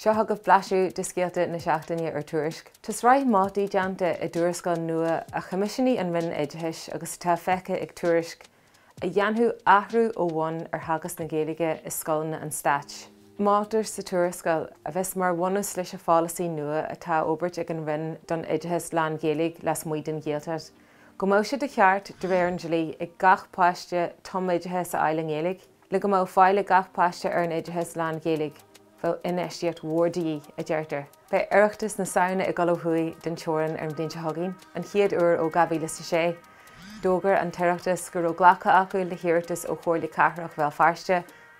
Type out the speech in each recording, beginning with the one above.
Seo chugaibh blaiseadh de scéalta na seachtaine ar Tuairisc. Tá sraith moltaí déanta i dtuarascáil nua a choimisiúnaigh an Roinn Oideachais agus atá feicthe ag Tuairisc, a dhéanfadh athrú ó bhun ar theagasc na Gaeilge i scoileanna an stáit. Moltar sa tuarascáil, a bheas mar bhunús leis an pholasaí nua atá á fhorbairt ag an Roinn don oideachas lán-Ghaeilge lasmuigh den Ghaeltacht, go mbeadh sé de cheart, de réir an dlí, ag gach páiste tumoideachas a fháil i nGaeilge. Le go mbeadh fáil ag gach páiste ar an oideachas lán-Ghaeilge, bheadh infheistíocht mhór de dhíth, a deirtear. Beidh Oireachtas na Samhna ag dul ó thuaidh den teorainn ar an bhliain seo chugainn, an chéad uair ó 2006. D'fhógair an tOireachtas go raibh glactha acu le hiarratas ó Chomhairle Cathrach Bhéal Feirste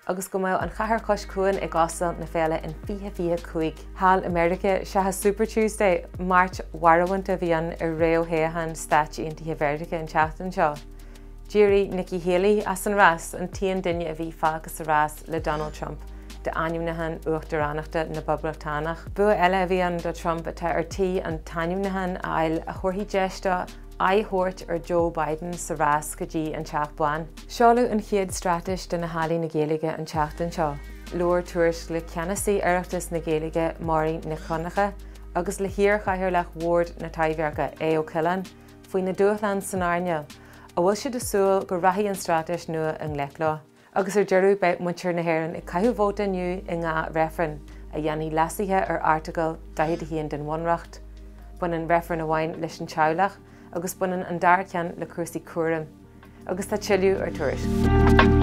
agus go mbeadh an chathair cois cuain ag óstáil na féile in 2025. Thall i Meiriceá, seachas Super Tuesday, Máirt mharbhánta a bhí ann i réamhthoghchán Stáit Aontaithe Mheiriceá an tseachtain seo. D'éirigh Nikki Haley as an rás, an t-aon duine a bhí fágtha sa rás le Donald Trump d'ainmniúchán uachtaránachta na bPoblachtánach. Bua eile a bhí ann do Trump atá ar tí an t-ainmniúchán a fháil a thabharfaidh deis dó aghaidh a thabhairt ar Joe Biden sa rás go dtí an Teach Bán. Seoladh an chéad straitéis do na healaíona Gaeilge an tseachtain seo. Labhair Tuairisc le Ceannasaí Oireachtas na Gaeilge Máirín Nic Dhonncha agus le hiar-chathaoirleach Bhord na Taibhdheirce, Aodh Ó Coileáin, faoi na dúshláin san earnáil, a bhfuil siad ag súil go rachaidh an straitéis nua i ngleic leo. Agus ar deireadh, beidh muintir na hÉireann ag caitheamh vóta inniu i ndhá reifreann a dhéanfaidh leasuithe ar Airteagal 41 den Bhunreacht. Baineann reifreann amháin leis an teaghlach agus baineann an dara ceann le cúrsaí cúraim. Agus tá tuilleadh ar Tuairisc.